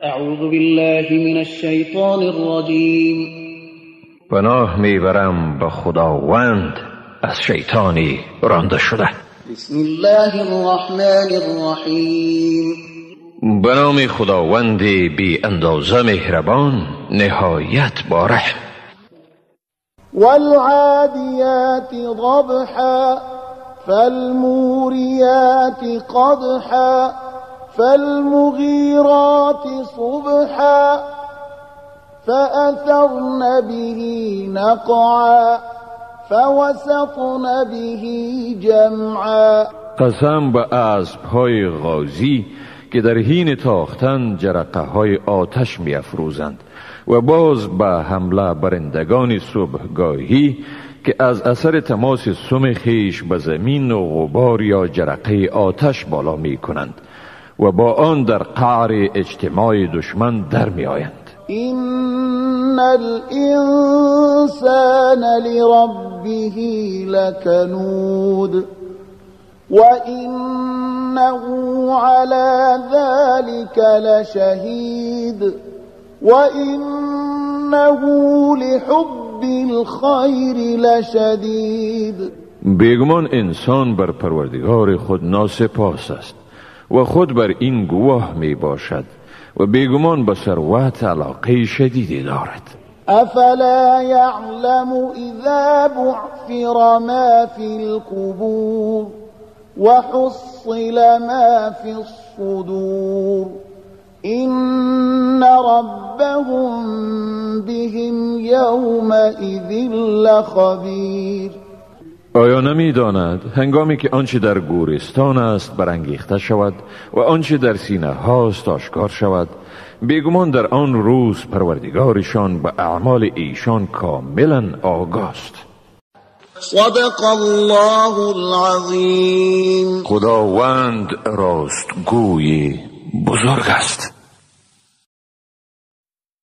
اعوذ بالله من الشیطان الرجیم. پناه میبرم به خداوند از شیطانی رانده شده. بسم الله الرحمن الرحیم. به نام خداوند بی اندازه مهربان، نهایت با رحم. والعادیات ضبحا فالموریات قدحا فالمغیرات صبحا فأثرن به نقعا فوسطن به جمعا. قسم به اسب‌های غازی که در حین تاختن جرقه های آتش می افروزند و باز به حمله برندگان صبحگاهی که از اثر تماس سم خویش به زمین و غبار یا جرقه آتش بالا می کنند و با آن در قعر اجتماع دشمن در می آیند. إن الإنسان لربه لكنود وإنه على ذلك لشهيد وإنه لحب الخير لشديد. بیگمان انسان بر پروردگار خود ناسپاس است و خود بر این گواه می باشد و بیگمان به ثروت علاقه شدیدی دارد. افلا یعلم اذا بعثر ما فی القبور وحصل ما فی الصدور إن ربهم بهم يومئذ لخبیر. آیا نمی‌داند هنگامی که آنچه در گورستان است برانگیخته شود و آنچه در سینه هاست آشکار شود، بیگمان در آن روز پروردگارشان به اعمال ایشان کاملا آگاست. صدق الله العظیم. خداوند راستگوی بزرگ است.